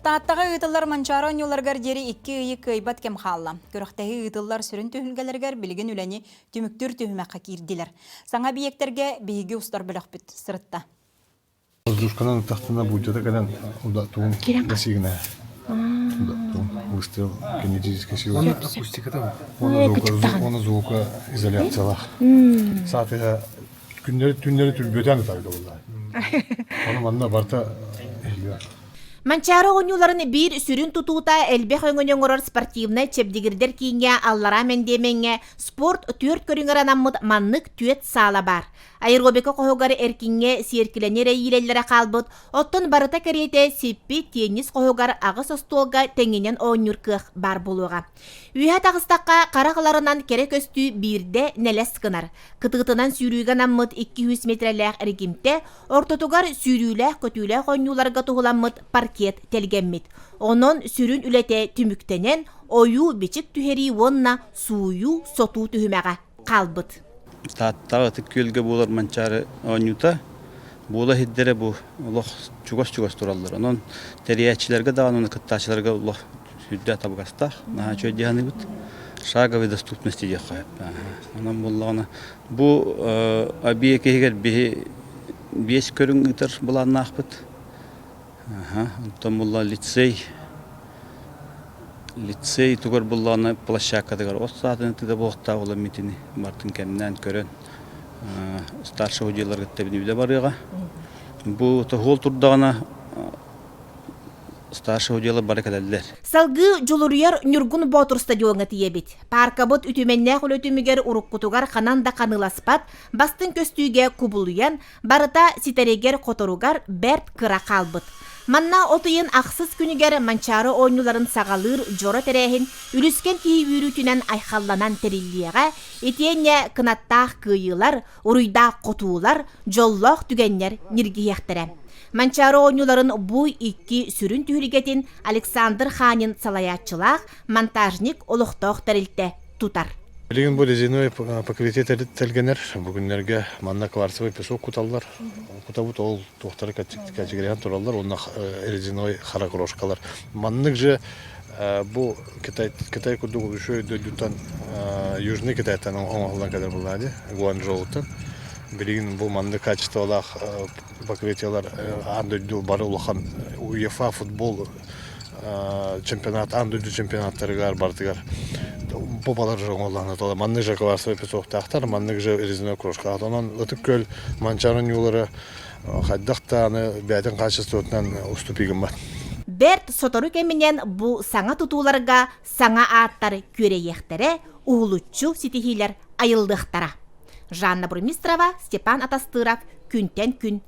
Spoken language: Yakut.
Тааттаҕа ыытыллар Манчаары оонньууларыгар диэри икки ыйы кыайбат кэм хаалла. Күрэхтэһии ыытыллар сүрүн түһүлгэлэригэр билигин үлэни түмүктүүр түһүмэххэ киирдилэр. Саҥа эбийиэктэргэ биһиги устар бөлөхпүт сырытта. Воздушканан ыттахтына буулдьата кэлэн тугун сигнэ выстрел кинетической сила. Акустиката Уонна звука изоляциялаах. Саатыга күннэри түннэри түрбүөтээн ытарга буолла. Ону манна барыта иһиллибэт. Манчаары оонньууларын биир сүрүн тутуута элбэх өҥөнү оҥорор спортивнай чэбдигирдэр кииҥҥэ Аллараа Мэндиэмэҥҥэ спорт түөрт көрүҥэр анаммыт маннык түөрт саала баар. Аэробика хоһугар эркиҥҥэ сиэркилэни эрэ иилэллэрэ хаалбыт, оттон барыта кэриэтэ сиппит теннис хоһугар аҕыс остуолга тэҥинэн оонньуур кыах баар буолуоҕа. Үөһэ таҕыстахха харах ыларынан кэрэ көстүү биирдэ нэлэс гынар. Кытыытынан сүүрүүгэ анаммыт 200 миэтэрэлээх эргимтэ, ортотугар сүүрүүлээх-көтүүлээх оонньууларга туһуламмыт паркет тэлгэммит. Онон сүрүн үлэтэ түмүктэнэн, ойуу-бичик түһэрии уонна сууйуу-сотуу түһүмэҕэ хаалбыт. Тааттаҕа Ытык Күөлгэ буолар Манчаары оонньуута буола иһирдэрэ бу олох чугас-чугас тураллар. Онон тэрийээччилэргэ даҕаны уонна кыттааччыларга олох сүрдээх табыгастаах. Наһаа үчүгэй дии саныыбыт. Шаговой доступности диэххэ сөп. Онон буоллаҕына бу объект иһигэр биһи биэс көрүҥ ыытар былааннаахпыт. Онтон булла лицей лицей тугар буллаҕына площадкатыгар от саатын ытыга буолуохтаах буолан митини бартын кэмнээн көрөн старший судьяларга тэбинибилэ барыаҕа. Бу тоһуол турдаҕына старший судьялар бары кэлэллэр. Салгыы Дьулуруйар Ньургун Боотур стадиоҥҥа тиийэбит. Пааркабыт үтүмэннээх үлэ түмүгэр уруккутугар ханан да ханыыласпат, бастыҥ көстүүгэ кубулуйан, Барыта ситэригэр-хоторугар бэрт кыра хаалбыт. Манна от ыйын ахсыс күнүгэр Манчаары оонньууларын саҕалыыр дьоро тэрээһин үлүскэн киһи үөрүүтүнэн айхалланан тэриллиэҕэ, итиэннэ кынаттаах кыайыылар, уруйдаах хотуулар, дьоллоох түгэннэр ньиргиһиэхтэрэ. Манчаары оонньууларын бу икки сүрүн түһүлгэтин Александр Ханин салайааччылаах монтажник олохтоох тэрилтэ тутар. Билигин бу резиновай покрытие тэлгэнэр. Бу күннэргэ манна кварцевый песок куталлар. Кутабыт ол туохтары кэчигирэһэн тураллар уонна резиновай хара крошкалар. Маннык же бу Китай, Китай курдук үчүгэй дойдуттан Южный Китайтан оҥоһуллан кэлэр буоллаҕа дии, Гуанчжоуттан. Билигин бу маннык качестволаах покрытиелар аан дойду бары улахан УЕФА футбол чемпионат аан дойду чемпионаттарыгар барытыгар бу балар оҥоллоһунаталар маннык же кварцевый песоктаахтар маннык же резиновый крошкалаах онон Ытык Күөл Манчаары ньуулары хайдах да аны бэйэтин хаачыстыбатынан уступи гыммат. Бэрт сотору кэминэн бу саҥа тутууларга саҥа ааттар күөрэйиэхтэрэ, уһулуччу ситиһиилэр айыллыахтара. Жанна Бурмистрова, Степан Атастыров күнтэн күн.